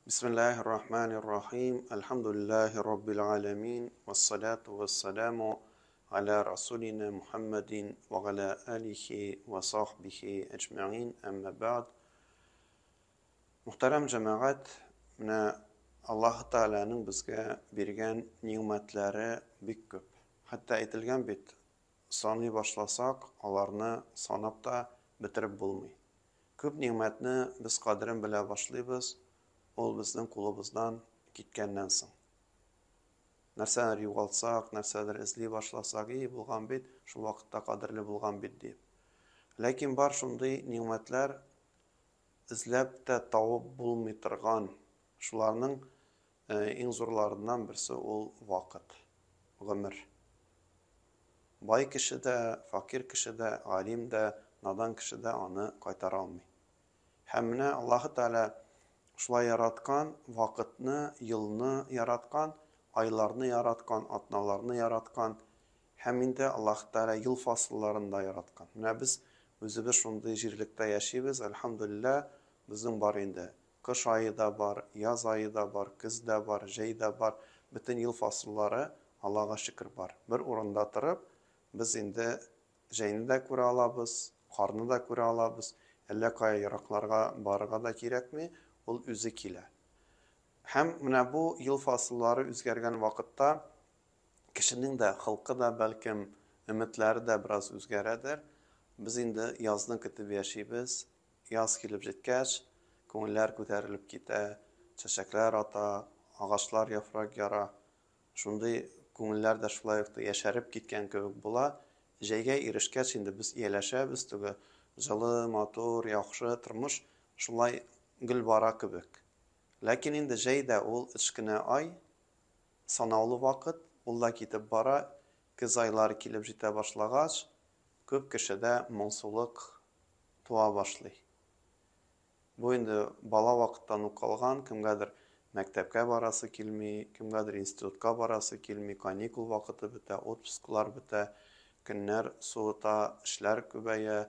Бисмиллаһир рахманир рахим. Әлхәмдүлиллаһи раббил аламин. Вассалату вассаламу аля расулина Мухаммадин ва аля алихи ва сахбихи әҗмәгин. Әмма бәгъд. Мөхтәрәм җәмәгать, менә Аллаһ Тәгаләнең безгә биргән нигъмәтләре бик күп. Хәтта әйтелгән бит, саный башласак, аларны санап та бетереп булмый. Күп нигъмәтне без кадерен белә башлыйбыз, ул безнең кулыбыздан киткәннән соң. Нәрсәдер югалтсак, нәрсәдер эзли башласак, и, булган бит, шул вакытта кадерле булган бит дип. Ләкин бар шундый нигъмәтләр, эзләп тә табып булмый торган. Шуларның иң зурларыннан берсе ул вакыт, гомер. Бай кеше дә, фәкыйрь кеше дә, галим дә, надан кеше дә аны кайтара алмый. Һәм менә Аллаһы Тәгалә шулай яраткан, вакытны, елны яраткан, айларны яраткан, атналарны яраткан һәм инде Аллаһы Тәгалә ел фасылларын да яраткан. Менә без үзебез шундый җирлектә яшибез, әлхәмдүлилләһ, безнең бар инде кыш ае да бар, яз ае да бар, көз дә бар, җәй дә бар, бөтен ел фасыллары, Аллага шөкер, бар. Бер урында торып, без инде җәйне дә күрә алабыз, карны да күрә алабыз, әллә кая еракларга барырга да кирәкми, ул үзе килә. Һәм менә бу ел фасыллары үзгәргән вакытта кешенең дә холкы да, бәлкем, өметләре дә бераз үзгәрәдер. Без инде язны көтеп яшибез. Яз килеп җиткәч, күңелләр күтәрелеп китә, чәчәкләр ата, агачлар яфрак яра. Шундый күңелләр дә шулай ук яшәреп киткән кебек була. Җәйгә ирешкәч инде без ияләшәбез, теге җылы, матур, яхшы тормыш шулай гел бара кебек. Ләкин инде җәй дә ул өч кенә ай, санаулы вакыт, ул да китеп бара. Көз айлары килеп җитә башлагач, күп кешедә моңсулык туа башлый. Бу инде бала вакыттан ук калган, кемгәдер мәктәпкә барасы килми, кемгәдер институтка барасы килми, каникул вакыты бетә, отпусклар бетә, көннәр суыта, эшләр күбәя,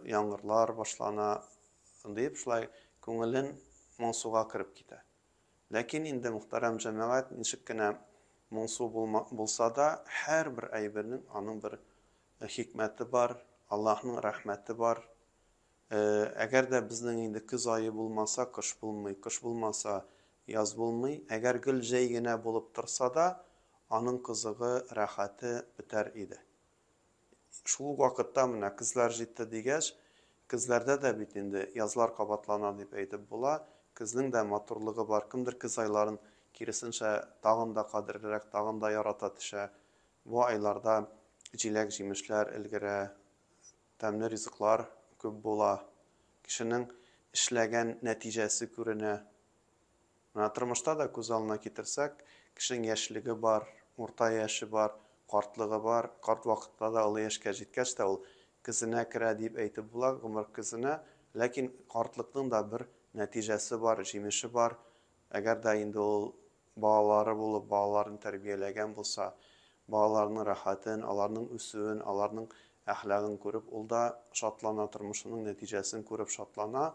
яңгырлар башлана, дип шулай күңелен моңсуга кереп китә. Ләкин инде, мөхтәрәм җәмәгать, ничек кенә моңсу булса да, һәрбер әйбернең аның бер хикмәте бар, Аллаһның рәхмәте бар. Әгәр дә безнең инде көз ае булмаса, кыш булмый, кыш булмаса, яз булмый. Әгәр гел җәй генә булып торса да, аның кызыгы, рәхәте бетәр иде. Шул ук вакытта менә көзләр җитте дигәч, көзләрдә дә бит инде язлар кабатлана дип әйтеп була. Көзнең дә матурлыгы бар. Кемдер көз айларын, киресенчә, тагын да кадерлерәк, тагын да ярата төшә. Бу айларда җиләк-җимешләр өлгерә, тәмле ризыклар күп була, кешенең эшләгән нәтиҗәсе күренә. Менә тормышта да күз алдына китерсәк, кешенең яшьлеге бар, урта яше бар, картлыгы бар. Карт вакытта да, олы яшькә җиткәч тә ул көзенә керә дип әйтеп була, гомер көзенә. Ләкин картлыкның да бер нәтиҗәсе бар, җимеше бар. Әгәр дә инде ул балалары булып, балаларын тәрбияләгән булса, балаларының рәхәтен, аларның үсүен, аларның әхлагын күреп, ул да шатлана, тормышының нәтиҗәсен күреп шатлана.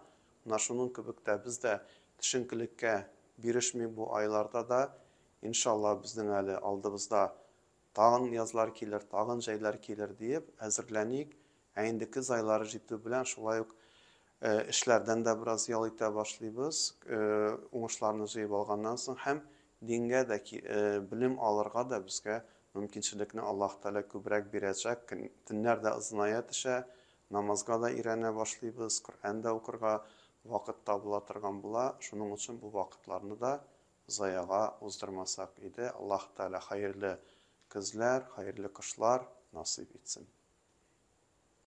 Менә шуның кебек тә без дә төшенкелеккә бирешми бу айларда да, иншалла, безнең әле алдыбызда тагын язлар килер, тагын җәйләр килер диеп әзерләник. Ә инде көз айлары җитү белән шулай ук эшләрдән дә бераз ял итә башлыйбыз, уңышларны җыеп алганнан соң һәм дингә дә белем алырга да безгә мөмкинчелекне Аллаһ Тәгалә күбрәк бирәчәк. Төннәр дә озыная төшә, намазга да өйрәнә башлыйбыз, Коръән дә укырга вакыт табыла торган була. Шуның өчен бу вакытларны да заяга уздырмасак иде. Аллаһ Тәгалә хәерле көзләр, хәерле кышлар насыйп итсен.